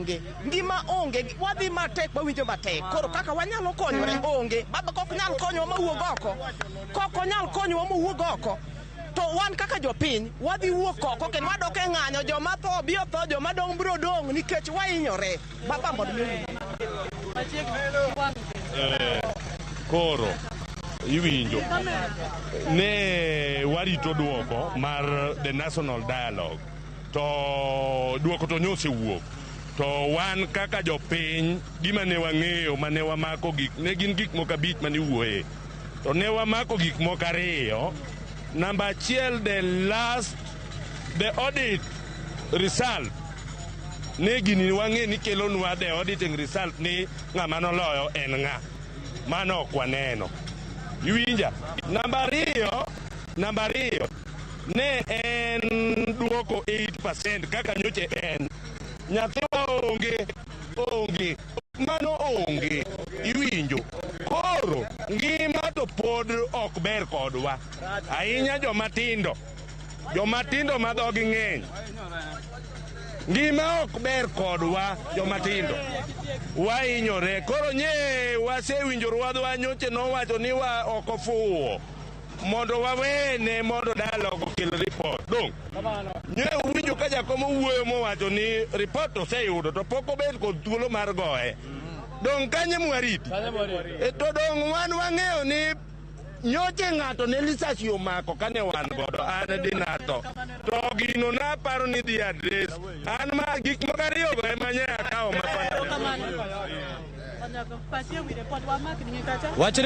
Onge ngima, onge wadhi matek, wawinjo matek. Koro kaka wanyalo konyore onge. Baba kok nyal konyowa mawuog oko, kok onyal konyowa mowuog oko, to wan kaka jopiny wadhi wuok oko kendo wadok e ng'anyo. Joma tho biro tho, joma dong' biro dong', nikech wahinyore. Baba mondo mi Koro iwinjo ne warito duoko mar the national dialogue, to duoko to nyosewuok, to wan kaka jopiny, gima ne wang'eyo mane wamako gik ne gin gik moko 5 mane iwuoye, to ne wamako gik moko 2. Namba 1, the last, the audit result, ne gini wang'e ni kelonwa the auditing result ni ng'ama noloyo en ng'a. Mano ok waneno. Iwinja? Namba 2, namba 2 ne en duoko 8% kaka nyoche en. Nyathiwa onge, onge mano, onge. Iwinjo? Koro ngima to pod ok ber kodwa ahinya, joma tindo, joma tindo ma dhogi ng'eny. Ngima ok ber kodwa, joma tindo wahinyore. Koro nye wasewinjo ruadhwa nyoche nowacho ni wa ok ofuwo mondo wawene mondo dialogue okel report. Dong nye uwinjo ka jakom owuoyo mowacho ni report oseyudo, to pok obed kod thuolo mar goye. Dong kanye mwariti? E, to dong wan wang'eyo ni nyoche ng'ato ne lisasi omako kane wan godo. An dinato to gino naparo ni dhi address an ma gik moko ariyogo ema nye akawo ma Wach.